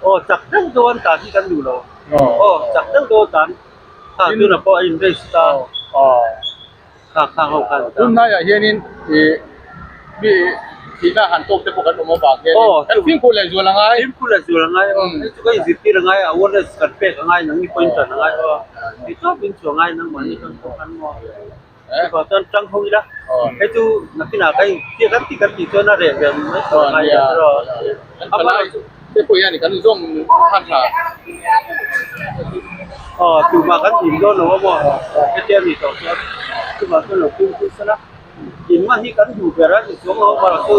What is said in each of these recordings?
Aw chak deuh deuh an tan hi kan duh lo. Aw chak deuh deuh an tan kha tunah pawh a in race ta. Kha kha ho khan. Tun hnaiah hianin ih mi thihna han tawk te pawh kan awm avang hianin kan fimkhur leh zual a ngai. Fimkhur leh zual a ngai aw. Hei chu ka inzirtir a ngai a, awareness kan pek a ngai nang ni pawhin tan a ngai aw. Tih tawp in chu a ngai nangmah ni chuan pawh khan maw. Chuvang chuan tang ho ila hei chu nakinah ka in tia kan ti kan tih chuan a reh ve mai tur a ngai a erawh a palai te pawh hian kan zawm khan tha. Aw tumah kan thim dawn lo a maw hetia ni tawh chuan chuvang chuan lo fimkhur sela in hman hi kan duh ber a ni chuang lo amaherawh chu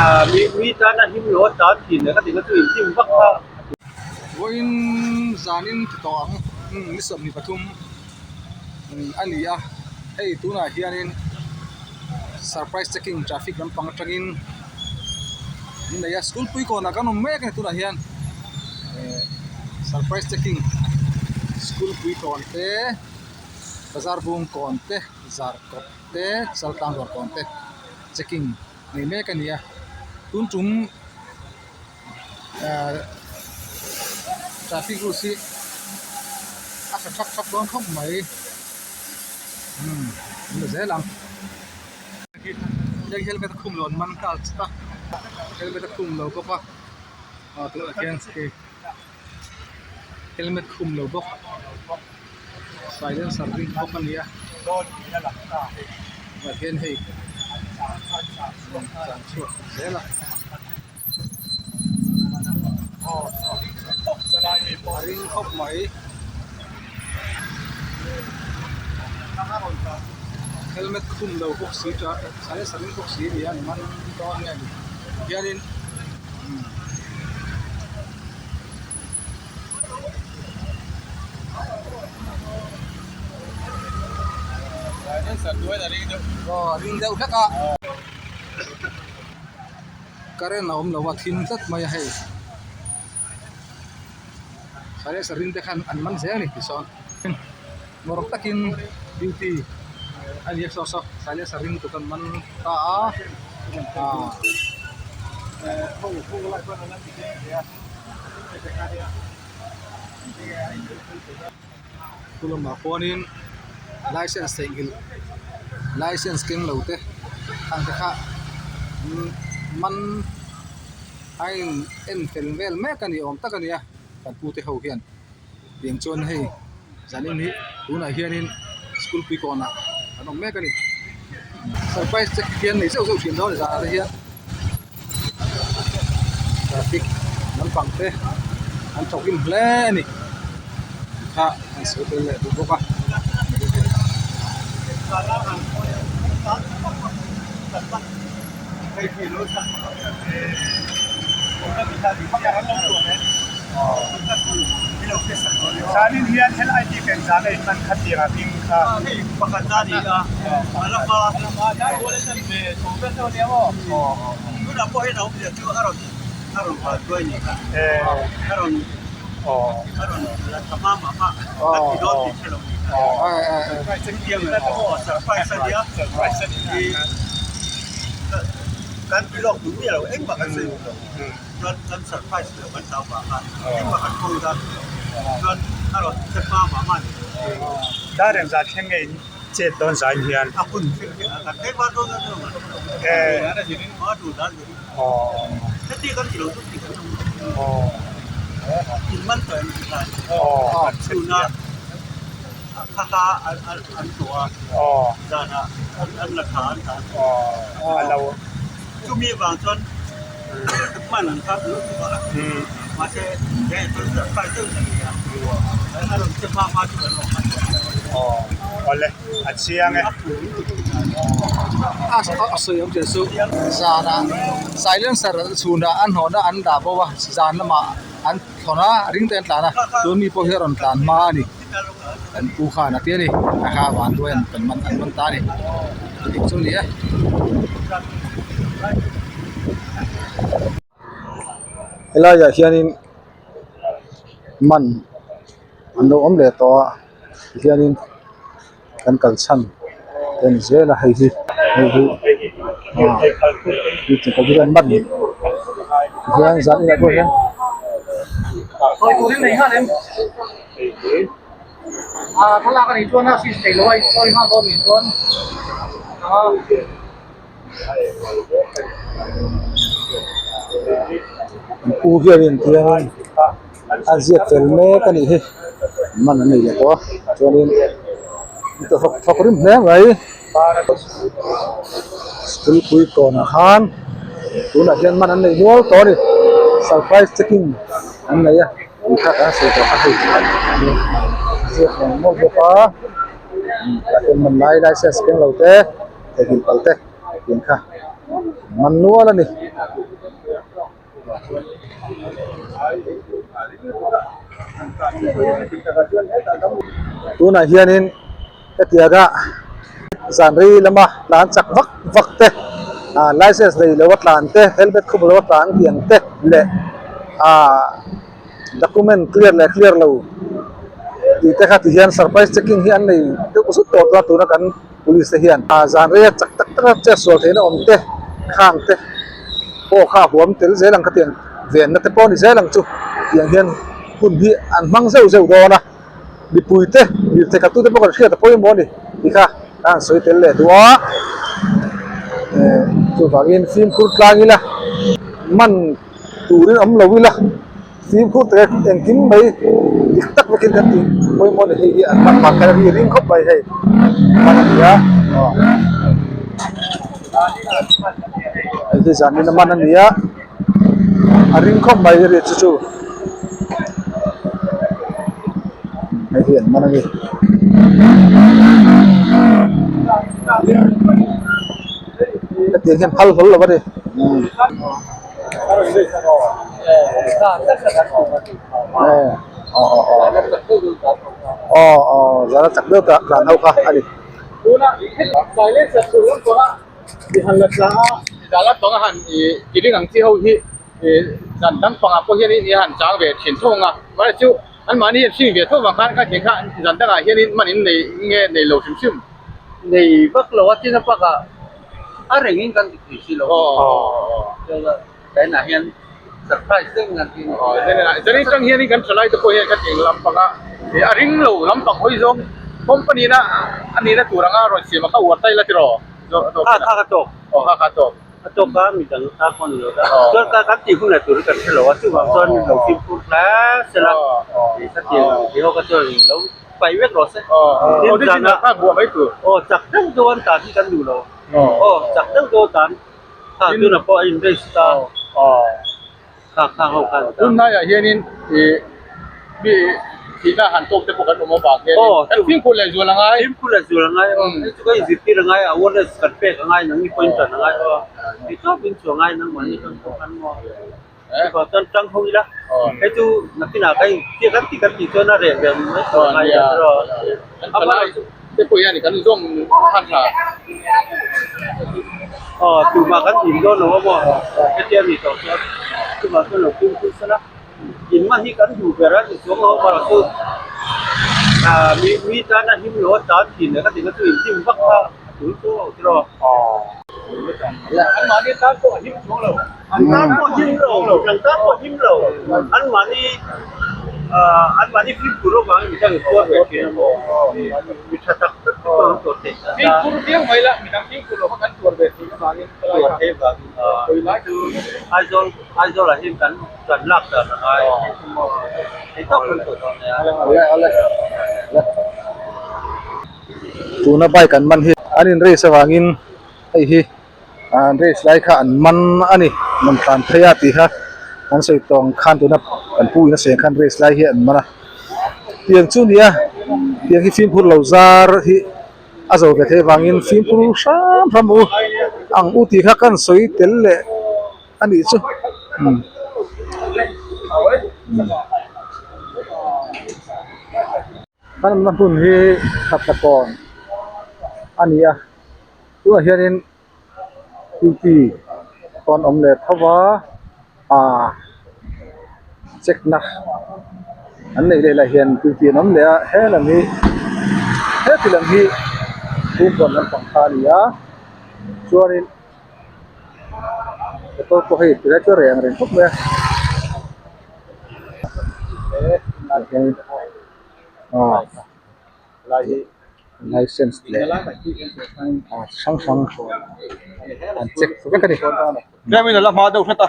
ah mi mi tana him lo a tan thin leh ka tihna chu inhlim vak kha. Vawiin zanin ti tawh ang ni 23. a ni a hei tunah hianin surprise checking traffic lampang atangin an nei a school pui kawnah kan awm mek a ni tunah hian eh surprise checking school pui kawn te bazar bung kawn te zarkawt te chaltlang dawr kawn te checking nei mek a ni a tun tum. Ahh traffic rules hi a tha thak thak dawn khawp mai umm an la zel ang heng helmet a khum lo an man nghal chat a helmet a khum lo bawk a ah tunah khian hei helmet khum lo bawk silencer ring bawk a ni a tunah hian hei tlan chhuak zel a. A ring khawp mai helmet khum lo bawk si tah silencer ring bawk si a ni a ni man dawn nge ni hianin aw a ring deuh hlek a. Current a awm lo a thim tlat mai a hei silencer ring te khan an man zel a ni tisawn ngawrh takin duty a ni a saw saw silencer ring tur khan man ta a ah. Chu lamah khuanin license theihnghilh license keng lo te ang te kha man a in en fel vel mek a ni awm tak a ni a kan pu te ho hian tiang chuan hei zanin hi tunah hianin school pui kawnah an awm mek a ni surprise check hian nei zeuh zeuh thin dawn a ni zanah te hian traffic lampang te an thawk hlim hle a ni kha an sawi tel leh duh bawk a. Chet dawn zan hian Awle a chiang e. A sawi awm che chu zanah silencer chhunah an hnawhna an dah bo a zan lamah an thlawn a ring te an tlan a chuan mi pawh hi a rawn tlan hma a ni an pu khan a ti a ni a kha van duai an man an man ta a ni dik chu a ni e. Helaiah hianin man an lo awm leh tawh a tihianin kan kal chhan te a ni zel a hei hi hei hi ah man tihian zan inah pawh hian. Sawi turin nei nghal em? A thlalak a nih chuan a sis thei lo a insawi nghal dawn nih chuan a. Pu hianin tiangin a ziak fel mek a nih hi man an nei leh tawh a chuanin thawk thawk rim hle mai. School pui kawnah khan tunah hian man an nei nual tawh a ni surprise checking an nei a tih kha kan sawi tawh kha hei ziak reng mawlh bawk a tah hian man lai license keng lo te theihnghilh palh te tih kha man nual a ni. Tunah hianin hetianga zan rei lama tlan chak vak vak te ah license nei lo a tlan te helmet khum lo a tlan tih ang te leh ah document clear leh clear lo tih te kha ti hian surprise checking hi an nei deuh zut tawh dawn a tuna kan Police te hian ah zan reia chak tak taka chet sual theihna awm te khang te pawh kha a huam tel zel ang khatiang venna te pawh a ni zel ang chu tiang hian hun hi an hmang zeuh zeuh dawn a mipui te lirthei khat tute pawh kan hriat a pawimawh a ni tih kha ka han sawi tel leh duh a eh chuvangin fimkhur tlang ila man turin awm lo ila. Fimkhur tak engkim mai dik tak vekin kan tih pawimawh a ni hei hi an hman vang khan a ri ring khawp mai hei hman a ni a aw hei hi zanin a man a ni a a ring khawp mai ri chu chu hei hi an man a ni. Hetiang hian phal hlawl lo a ni. Aw aw zan a chak deuh ta tlan ho kha a ni. Nei vak lo a tin a pakah a rengin kan ti thei si lo a. China hian surprise deuh in an ti a ni. Zan atang hianin kan thalai te pawh hian ka tih lampang a a ring lo lampang hawi zawng company na a nihna tur anga rawn siam a kha uar ta ila tiraw Kha kha ka tawk. Aw kha kha tawk. A tawk a midang ta pawh ni lo ta. Chuan ka kan tih hunah tur hi kan hre lo a chuvang chuan lo fimkhur hle sela khatiang ang tih ho kha chuan lo paih vek rawh se. Aw kha buah mai tur. Aw chak deuh deuh an tan hi kan duh lo. Aw chak deuh deuh an tan. Kha tunah pawh a in race ta kha kha ho khan ta. Tun hnaiah hianin ih mi thihna han tawk te pawh kan awm avang hianin kan fimkhur leh zual a ngai. Fimkhur leh zual a ngai aw. Hei chu ka inzirtir a ngai awareness kan pek a ngai nang ni pawhin tan a ngai aw. Hei tawp in chu a ngai nang mahni kan pawh khan maw. Chuvang chuan tang ho ila hei chu nakinah ka in kan ti kan tih chuan a reh ve mai tur a ngai a erawh a hma chu te pawh hian kan zawm khan tha aw tumah kan in dawn lo a maw hetia ni tawh chuan chuvang chuan lo fimkhur sela in hman hi kan duh ber a ni chuang lo amaherawh chu ah mi mi tana him lo a tan thin leh ka tihna chu inhlim vak kha a tul chu a awm tiraw. Anmahni tan pawh a him chuang lo. An tan pawh a him lo, an tan pawh a him lo. Anmahni ah anmahni fimkhur avangin midang in tuar ve thin a maw? Mi tha tak tak te pawh an tuar theih ta. Fimkhur viau mai la, midang fimkhur lo kha kan tuar ve thin avangin tuar theih avangin hawi lai chu Aizawl Aizawl ah hian kan kan lak dan a ngai thei tawk kan tuah dawn nia. Awle awle. Tuna bike an man hi an in race avangin hei hi an race lai kha an man a ni rawn tlan phei a tih kha an sawi tawh ang khan tuna kan pu in a sawi ang khan race lai hi an man a tiang chu nia tiang hi fimkhur lo zar hi a zo ve theih avangin fimkhur hram hram u ang u tih kha kan sawi tel leh a nih chu umm. Kan awmna hmun hi Khatlakawn a ni a tunah hianin duty pawh an awm leh tho va ah check na an neih leh lai hian duty an awm leh a he lam hi heti lam hi bumboat lampang kha a ni a chuanin motor pawh hei tilai chu a reh ang reng khawp mai a. hianin aw license leh ah chi hrang hrang an check vek a ni. Tlemin a la hma deuh hret a,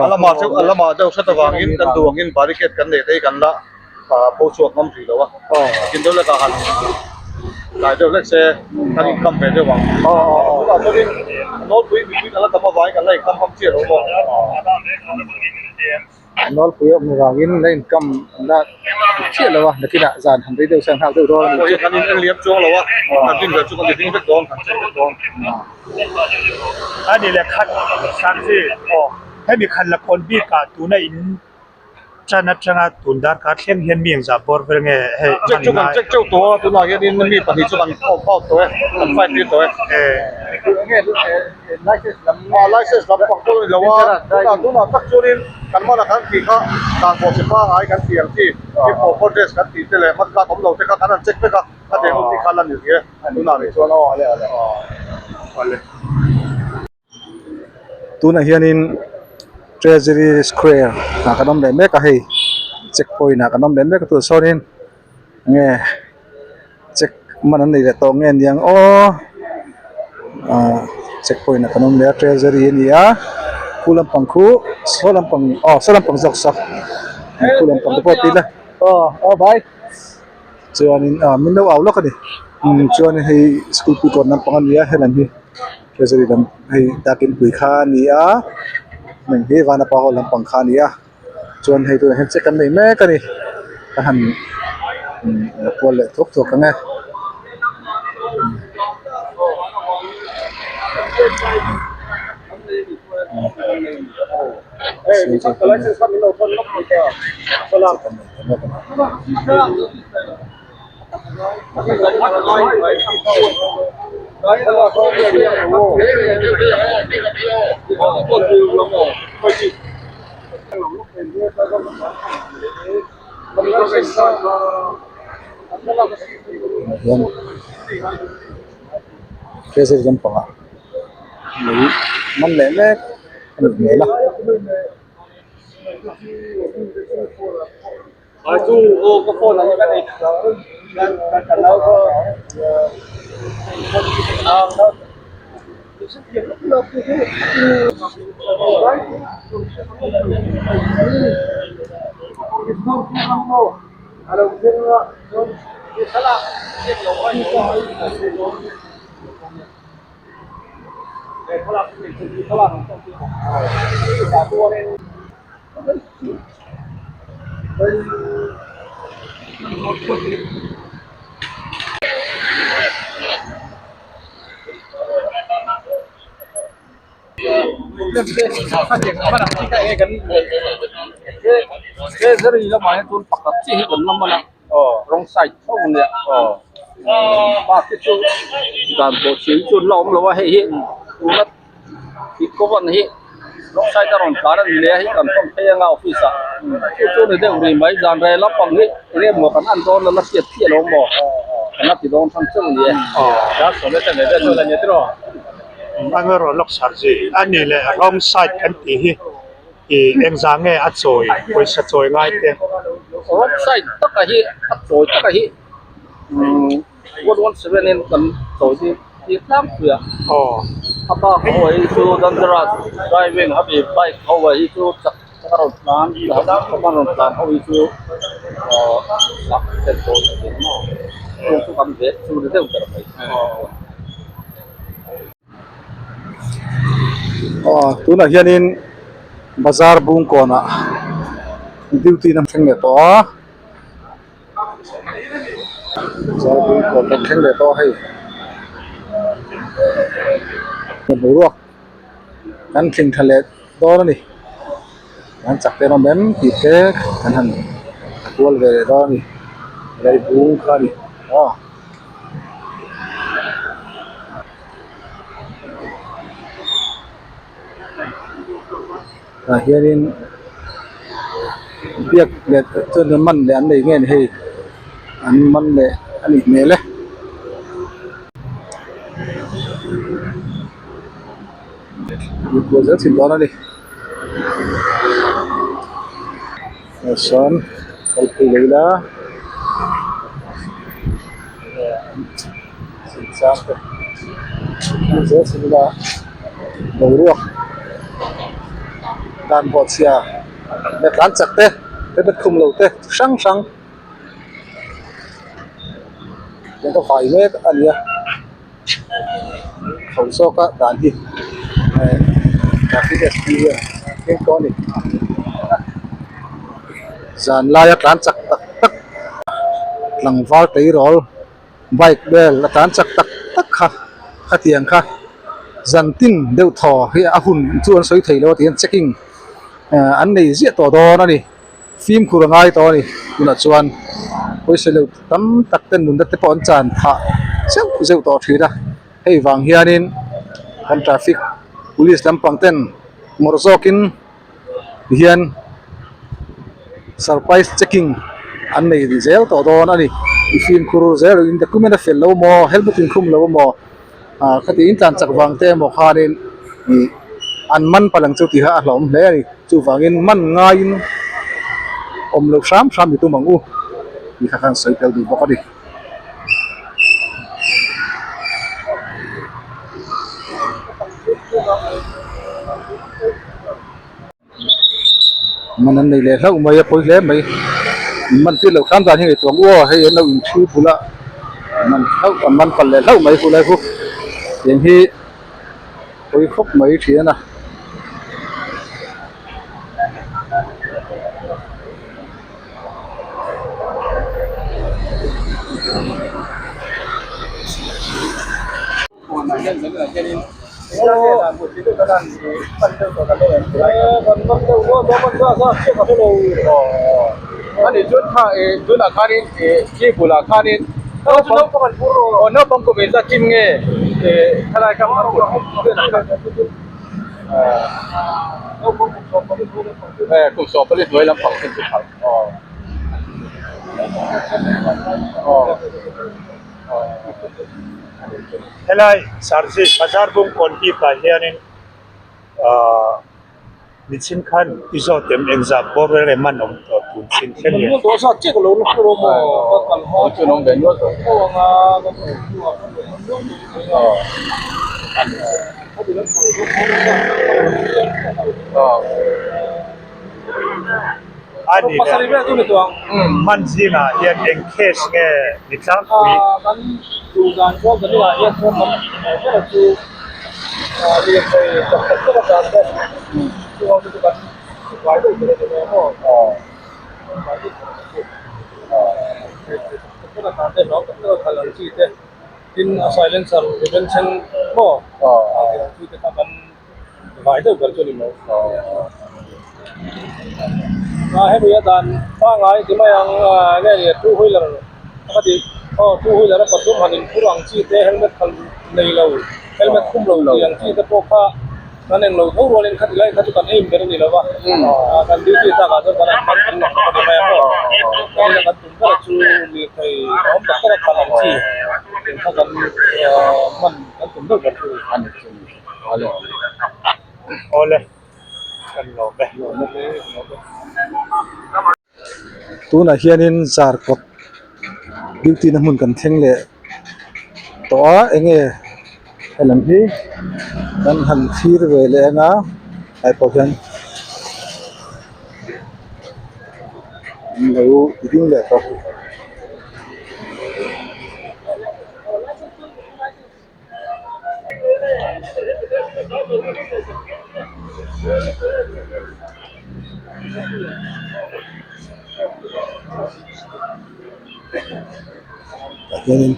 a la hma chauh a la hma deuh hret avangin kan duh angin barricade kan neih te hi kan la pho chhuak ngam hrih lo a, a kin deuh hlekah han tlai deuh hlek se kan inkam ve deuh ang. Tunah chuanin nawlpui mipui kan la tam avangin kan la inkam ngam chiah lo maw? Nawlpui a awm avangin la inkam an la dik chiah lo a, nakinah zan han rei deuh se an nghak deuh dawn a ni. Pawh hi kan in en liam chuang lo a, kan rin ber chu kan ring vek dawn, kan check vek dawn. A ni leh khat Sangzi, hemi khat la kawn bikah tuna in Ṭan aṭanga tun darkar thleng hian mi engzah bawr vel nge hei Check chu kan check teuh tawh a, tunah hianin mi pahnih chu kan off out tawh e, kan fight tir tawh e. Ah license lam pang pawh a ni lo a, tunah tunah tak chuanin kan hmanah kan tih kha dan pawh chi pangngai kan tih ang chi, improper dress kan tih te leh hman awm lo te kha kan han check vek a, a deng ho tih kha la ni rih e, tunah rih chuan aw ale ale. Awle. Tunah hianin Treasury Square ah kan awm leh mek a hei check point ah kan awm leh mek a tunah sawnin enge check man an nei leh tawh nge niang aw ah check point ah kan awm leh a Treasury a ni a khu lampang khu saw lampang aw saw lampang zawk saw khu lampang te pawh ti ila aw aw bhai. Chuanin ah min lo au lawk a ni umm chuanin hei school pui kawn lampang a ni a helam hi treasury lam hei dakin pui kha a ni a heng hi vanapa hall lampang kha a ni a chuan hei tunah hian check an nei mek a ni ka han umm la kual leh thuak thuak ang e. Treasury lampangah lei man leh mek a nih hmel a. Wrong side tho a nia bak te chu dan pawh chhim chu an la awm lo a hei hi tuna tih kawn hi wrong side a rawn tlan a ni leh a hei kan fawm phei anga office ah chu chu ni deuh rih mai zan rei lampang hi eng emaw kan en dawn la hriat chiah lo maw kan la ti dawn than chauh a ni e. A nih leh wrong side kan tih hi Ih engzah nge a chawi pawisa chawi ngai te? Road side taka hi a chawi taka hi umm 117 in kan chawi hi hi tlangpui a. Aw. A bak ho hi chu dangerous driving a mi bike ho hi chu chak taka rawn tlan a rawn tlan ho hi chu aw chak tel tawh lo ang maw chung chu kan ve chu ni deuh ber mai. Aw tunah hianin bazar bung kawnah duty na thleng leh tawh a bazar bung kawn kan thleng leh tawh a hei boruak kan tling tha leh dawn a ni kan chak te an awm em tih te kan han kual ve leh dawn a ni lei bung kha a ni aw. Tah hianin biak leh chuan man leh an nei nge ni hei an man leh a nih hmel e. Zel thin dawn a ni. Sawn. Kal phei lo ila chang te thil zel chhin ila boruak dan bawh chhia leh tlan chak te helmet khum lo te chi hrang hrang eng ka vai mek a ni a ho zawk a dan hi eh traffic sp hian a keng tawh a ni zan laia tlan chak tak tak tlangval tleirawl. Bike vel a tlan chak tak tak kha khatiang kha zan tin deuh thaw hi a hun chu an sawi thei lo a tihian checking eh an nei ziah tawh dawn a ni fimkhur a ngai tawh a ni tunah chuan pawisa leuh tam tak ten nunna te pawh an chan phah zeuh zeuh tawh thin a hei vang hianin kan traffic police lampang ten ngawrh zawkin. Tihian surprise checking an nei zel tawh dawn a ni. I fimkhur zel in document a fel lo maw helmet in khum lo maw ah khati in tlan chak vang te emaw khanin ih an man palh ang chu tih kha a hlauhawm hle a ni. Chuvangin man ngaiin awm loh hram hram i tum ang u tih kha khan sawi tel duh bawk a ni. Man an nei leh hlauh mai a pawi hle mai man tir loh hram dan hi ngaihtuah ang u aw hei an lo inchhu bul a man hlauh an man palh leh hlauh mai hulai chu tiang hi pawi khawp mai thin a. Helai Sarzi bazar bung kawn bikah hianin ahh michin khan i zawt em engzah bawr reng reng man awm tawh tun chin thleng nge. A ni le man zingah hian eng case nge ni tlangpui. Vai deuh ber chu a ni mai. A hemi a dan pangngai ti mai ang nge ni two wheeler a ka tih aw two wheeler a pathum han inphur ang chi te helmet khal nei lo helmet khum lo tih ang chi te pawh kha kan eng lo tho rualin khati lai kha chu kan aim ber a ni lo va kan duty takah chuan kan han hman kan la khawp a ni mai ang aw tin a kan tum ber chu lirthei awm tak tak a khal ang chi tih kha kan hman kan tum deuh ber chu a ni. Awle kan lawm e. Tunah hianin zarkawt duty na hmun kan thleng leh tawh a enge helam hi kan han thlir ve leh ang a tlai pawh hian an lo ding leh tawh. Tah hianin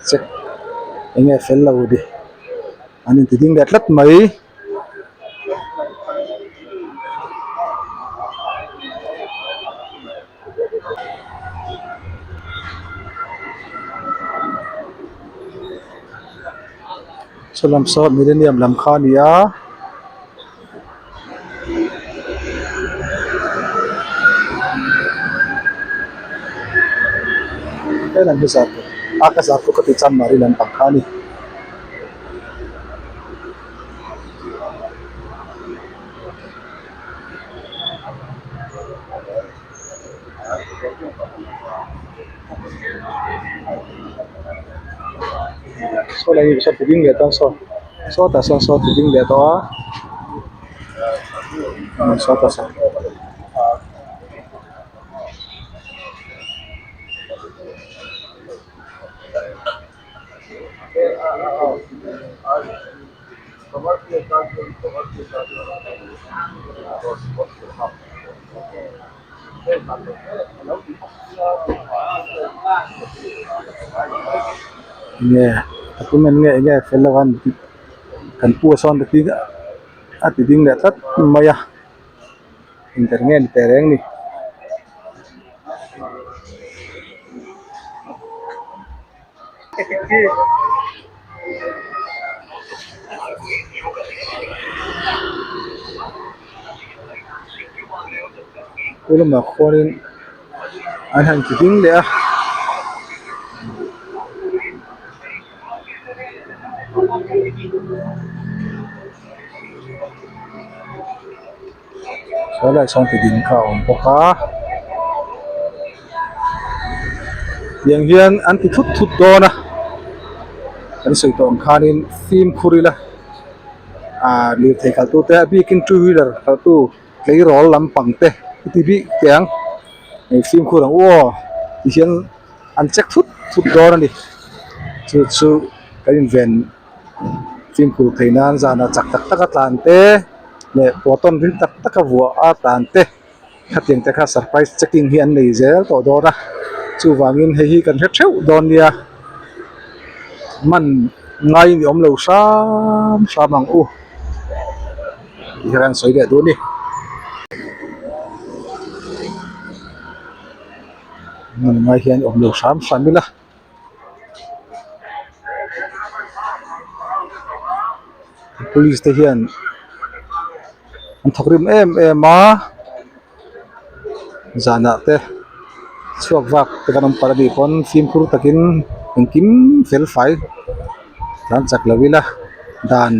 check eng nge fel lo ni an inti ding leh tlat mai. Saw lam saw millennium lam kha a ni a. Helam hi zarkawt a ka zarkawt ka tih chuan mari lampang kha a ni. Sawlai hi saw ti ding leh dawn saw sawtah sawn saw ti ding leh tawh a sawtah sawn. Nge document nge enge fel lo a kan pu a sawn a ti ding leh tlat mai a inter nge ni teh reng ni. Chu lamah khuanin an han ti ding leh a. Helai sawn ti ding kha a awm bawk a tiang hian an ti thut thut dawn a kan sawi tawh ang khanin fimkhur ila ah lirthei khalh tu te a bikin two wheeler khalh tu tleirawl lampang te i ti bik teh ang ih fimkhur ang u aw ti hian an check thut thut dawn a ni chu chu kan inven. Fimkhur thei nan zanah chak tak taka tlan te leh pawhtawn ring tak taka vuah a tlan te khatiang te kha surprise checking hi an nei zel tawh dawn a chuvangin hei hi kan hre theuh dawn nia man ngai ni awm lo hram hram ang u tih hian an sawi leh duh a ni. Man ngai hian awm lo hram hram ila. Police te hian an thawk rim em em a zanah te chhuak vak te kan awm palh a nih pawn fimkhur takin engkim fel fai tlan chak lo ila dan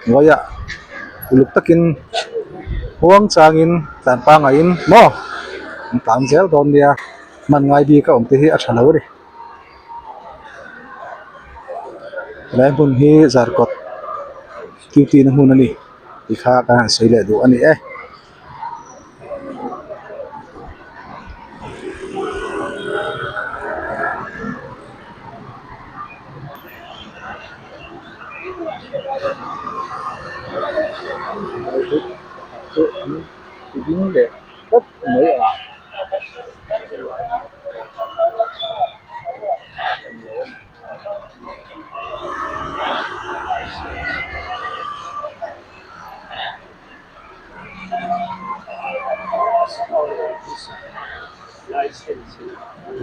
hnuaiah uluk takin huang changin tlan pangaiin maw an tlan zel dawn nia. Hman ngai bik a awm te hi a tha lo a ni. Helai hmun hi Zarkawt duty na hmun a ni tih kha kan han sawi leh duh a ni e. Tlat mai a.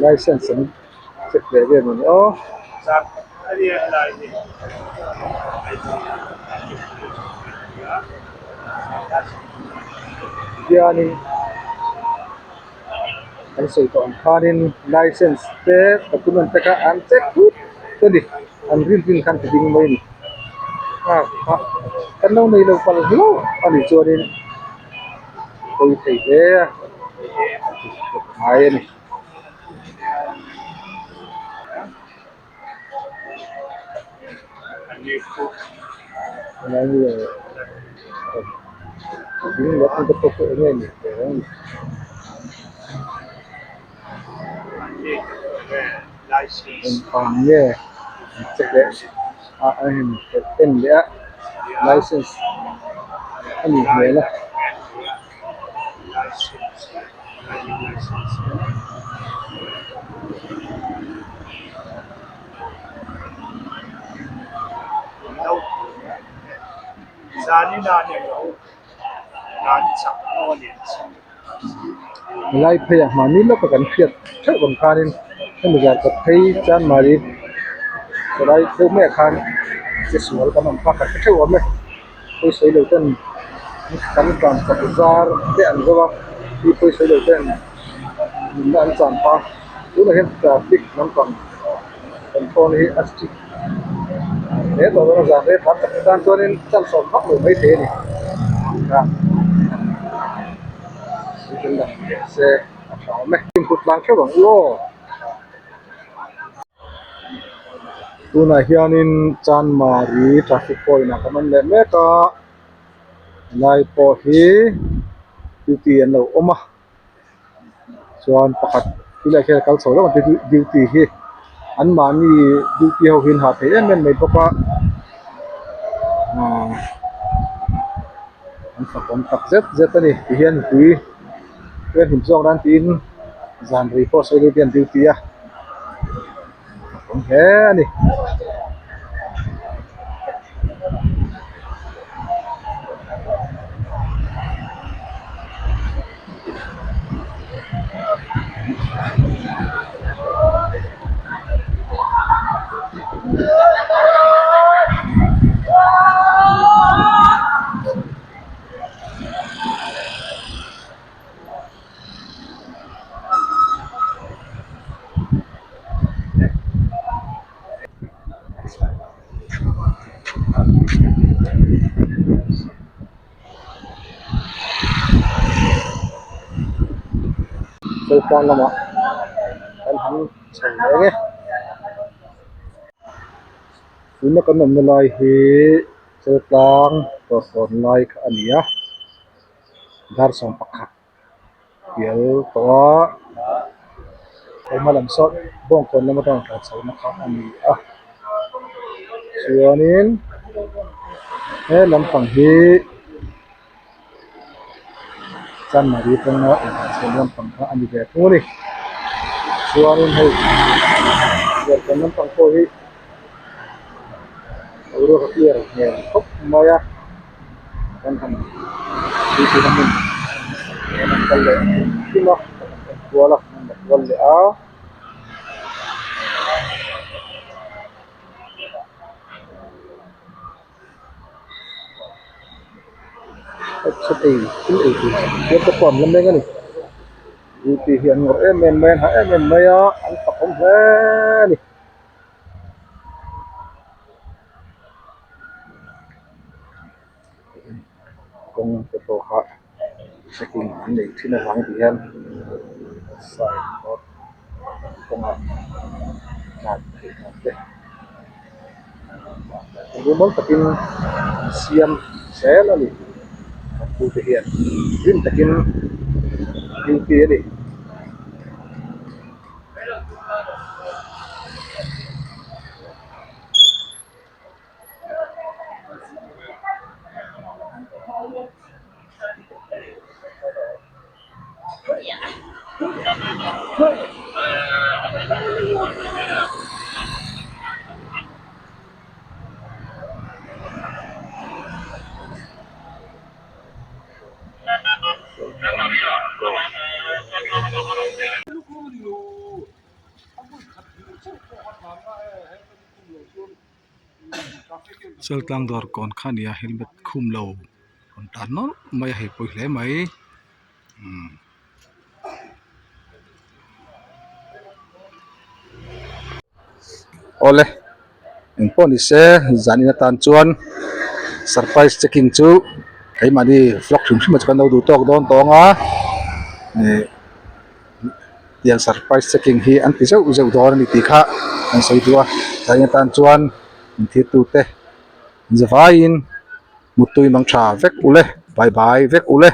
License an check leh vel a ni aw. Hianin an sawi tawh ang khanin license te document te kha an check thut a ni an rin rin khan ti ding mai a ni a kha kan lo nei lo palh hlauh a nih chuanin pawi thei hle a ngai a ni. Engvang nge check leh a a in en leh a license a nih hmel a. Helai pheiah hmahni lawka kan hriat theuh ang khanin hemi zan kawt phei Chanmari helai deuh maiah khan che sual kan awm kha kan hre theuh awm e. Pawisawi lo ten kan tlan chak zar te an zo a, mi pawisawi lo ten nunna an chan phah a, tunah hian traffic lampang control hi a strict hle tawh dawn a, zan rei tlan tak tan chuanin chance awm vak lo maithei a ni a se a tha awm e. Fimkhur tlang theuh ang u aw. Tunah hianin Chanmari traffic point ah kan awm leh mek a helai pawh hi duty an lo awm a chuan pakhat tilai khian a kal chho reng a duty hi anmahni duty ho hi an hah thei em em mai bawk a ahh an fakawm tak zet zet a ni tihian mipui te hlim zawk nan tiin zan rei pawh sawi duty an duty a. awm hle a ni. Chawlhkar lamah kan han chho leh ang e. Tuna kan awmna lai hi Chaltlang tawrhtawn lai kha a ni a. Dar 11 pial tawh a hema lam sawn bawngkawn lam atang tlan chho na kha a ni a chuanin he lampang hi chanmari atanga intlan chho lampang kha a ni ve thung a ni chuanin hei bawngkawn lampang pawh hi boruak a clear hmel khawp mai a. Kan han duty na hmun hian an kal leh hrim hrim a kan han en kual a kan han la kual leh a. Ei thil ei tur te pawh an la meng a ni duty hi an ngawrh em em mai a an hah em em mai a an fakawm hle a ni. Kawng te pawh kha checking an neih thin avang ti hian sign board kawngah tlan theih dan te mumal takin an siam zel a ni kan pute hian rim takin duty a ni. Chaltlang dawr kawn kha a ni a helmet khum lo rawn tan nawlh mai a hei pawi hle mai umm. Awle engpawh ni se zan in atan chuan surprise checking chu keimahni vlog hrim hrim ah chuan kan lo duh tawk dawn tawng a ih tiang surprise checking hi an ti zeuh zeuh dawn a ni tih kha an sawi duh a zan in atan chuan inthirtu te zavaiin muttui mang tha vek ule bye bye vek ule.